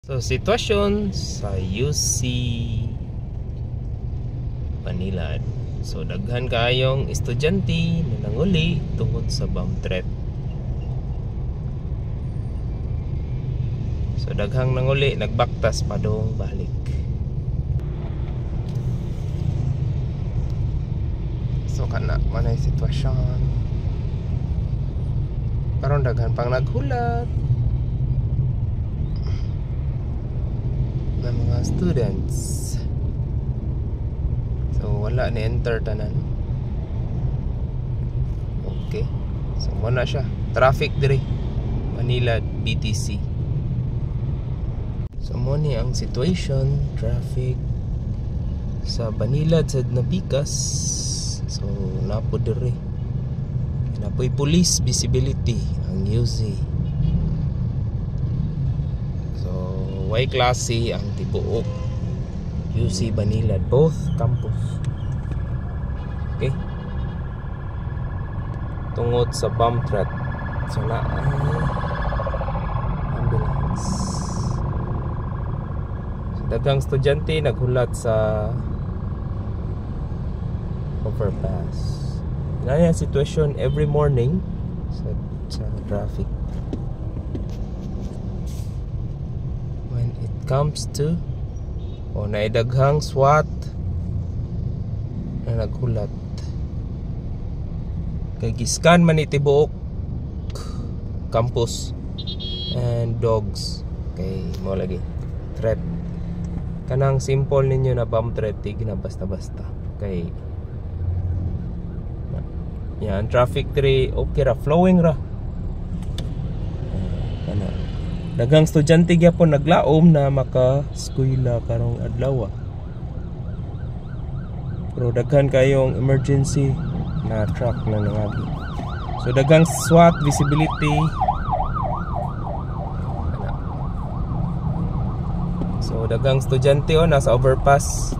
So sitwasyon sa UC Banilad. So daghan kaayong estudyante na nanguli tungod sa bomb threat. So daghang nanguli, nagbaktas padong balik. So kana manay sitwasyon. Karon daghan pang naghulat na mga students. So wala ni enter tanan. Okay. So mo na siya. Traffic diri. Manila BTC. So mo ni ang situation traffic sa Banilad sa Nabikas. So napo diri. Napoy police visibility ang UC. So way klase ang tibuok UC Banilad, both campus. Okay. Tungod sa bomb threat. So na ay ambulance. So, daghang estudyante naghulat sa overpass. Ganyan ang sitwasyon every morning sa traffic. When it comes to o naidaghang SWAT na naghulat. Kay giskan man ni tibuok campus and dogs kay mo lagi threat. Kanang simple ninyo na bomb threat di na basta-basta kay yan traffic diri okay ra, flowing ra. Kana daghang estudyante gyapon naglaom na maka-eskwela karong adlaw. Pero daghan kayong emergency na truck na nangagi. So daghang SWAT visibility. Kana. So daghang estudyante oh nasa overpass.